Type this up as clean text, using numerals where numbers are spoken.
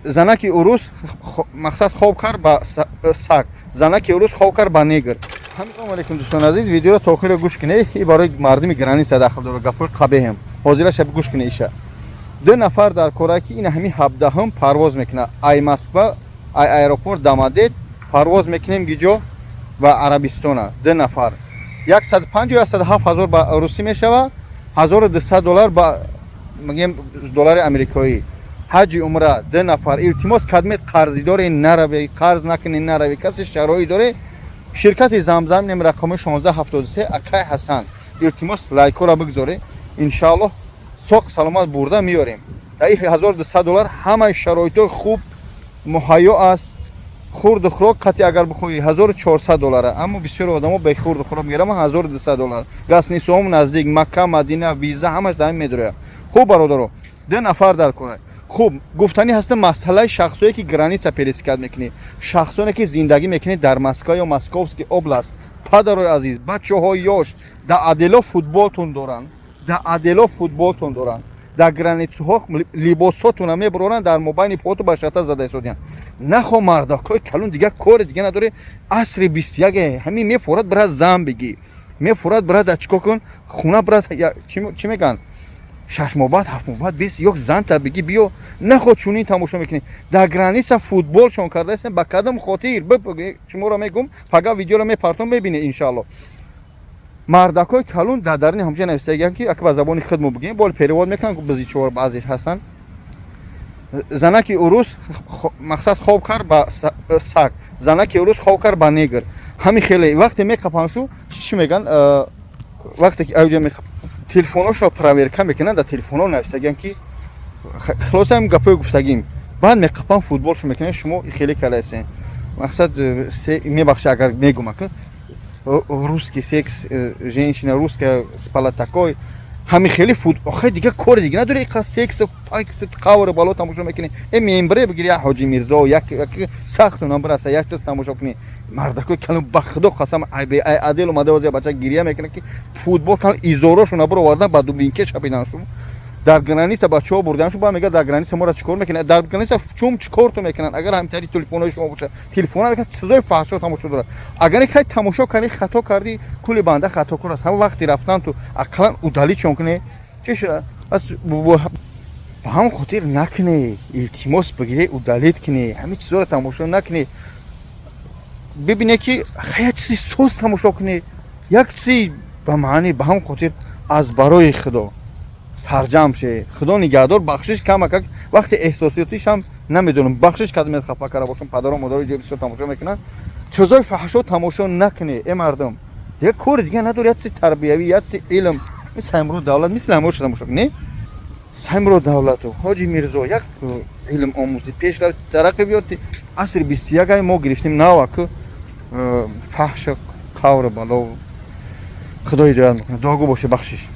Занаки урус мақсад хоб кард ба саг, занаки урус хоб кард ба негр. Салому алейкум, дӯстони азиз. Видеоро то охиро гӯш кунед. И барои мардуми граница дахл дорад, гапҳои қабеҳем ҳозираша гӯш кунед. Иша ду нафар дар кора, ки ин ҳами 17-ҳум парвоз мекунад ай Москва, ай аэропорт Домодедово парвоз мекунем гиҷо ба Арабистона. Ду нафар 150 107 ҳазор ба русӣ мешава, 1200 доллар ба мегем доллари амрикоӣ. Ҳаҷи умра, ду нафар. Илтимос, кадмет қарзидоре нараве, қарз накунӣ, нараве. Касе шароит доре, ширкати Замзам нем рақами 1673, акай Ҳасан. Илтимос, лайкора бигзоре. Иншааллоҳ, соқ саломат бурда меёрем. Дар ин 1200 доллар ҳамаи шароитҳои хуб муҳайё аст. Хурду хӯрок қатъи агар бихоҳӣ, 1400 доллара, аммо бисёри одамо бе хурду хӯрок мегирам. 1200 доллар, гостиницаҳом наздик Макка, Мадина, виза ҳамаш дар ин медрояд. Хуб, бародаро, ду нафар дар кора. Хуб, гуфтанӣ ҳаста масъалаи шахсое, ки граница пересекать мекунӣ, шахсоне, ки зиндагӣ мекунед дар Москва ё Московский область. Падарои азиз, бачаҳои ёш дар отдело футболтон доранд, дар отдело футболтон доранд, дар границаҳо либосотона мебароранд, дар мобайни поту ба шата зада истодиянд. Нахо, мардакҳои калон, дигар кори дига надоре. Асри 21 ҳамин мефорад, бира зан бигӣ, мефорад, бира да чикор кун, хуна бира, чӣ мегӯянд, 6 моҳ баъд, 7 моҳ баъд бес ё занта бигӣ, биё. Нахо, чунин тамошо мекунӣ, дар граница футболшон кардаистем. Ба кадом хотир шуморо мегум, пага видеоро мепартом, мебинед, иншаалло. Мардакҳои калон дар дарини ҳамҷа нависагиян, ки ака ба забони худмо бигем, бол перевод мекунанд, бизичор баъзеш ҳастанд. Занаки урус мақсад хоб кард ба саг, занаки урус хоб кард ба негр. Ҳамин хеле вақте меқапаншу, чӣ мегӯянд, вақте ки аҷа телефоношро проверка мекунанд, дар телефонҳо нависагиян, ки хулоса ҳам гапҳои гуфтагим. Баъд меқапан, футболшо мекунанд. Шумо хеле калаесен. Мақсад, мебахши, агар мегум, ака, русский секс, женщина русская спала такой. Ҳамин хеле фут. Охе, дига кори дига надори, иқа секс, пайкс, қавр бало тамошо мекунӣ. Мембре бигири, як Ҳоҷи Мирзо, як сахтунам бираса, як чиз тамошо кунӣ. Мардакои калон, ба Худо қасам, ай отдел омада, ози бача гирия мекунад, ки футбол калон изорошона бировардан, ба дубинке шапидан шу. Дар граница бачаҳо бурдан шу. Ба мега, дар граница моро чикор мекунад? Дар граница чум чикор ту мекунанд? Агар ҳамтари телефонҳои шумо боша, телефон мекунад, чизои фаҳшо тамошо дорад. Агар кай тамошо кардӣ, хато кардӣ, кулли банда хатокор аст. Ҳама вақти рафтан ту ақаллан удалить чон кунӣ. Чӣ шуда аст? Ба ҳамон хотир накунӣ, илтимос, бигирӣ, удалить кунӣ, ҳамин чизоро тамошо накунӣ. Бибине, ки як чизи соз тамошо кунӣ, як чизи ба маънӣ. Ба ҳамон хотир, аз барои Худо, сарҷамъ ше. Худо нигаҳдор. Бахшиш, камакак вақти эҳсосиётишам намедонам, бахшиш кадмед, хафа карда бошам. Падару модари ҷои бисёр тамошо мекунанд, чизои фаҳшо тамошо накунӣ. Э мардум, дигар кори дига надори, як чизи тарбиявӣ, як чизи илм, Саймурод Давлат, мисли ҳамоша тамошо кунӣ. Саймурод Давлатов, Ҳоҷи Мирзо, як илм омӯзӣ, пешрафт, тараққӣ биёд. Асри 21 мо гирифтем наваку фаҳша, қавр бало. Худо ҳидоят мекунад. Дуогӯ боше, бахшиш.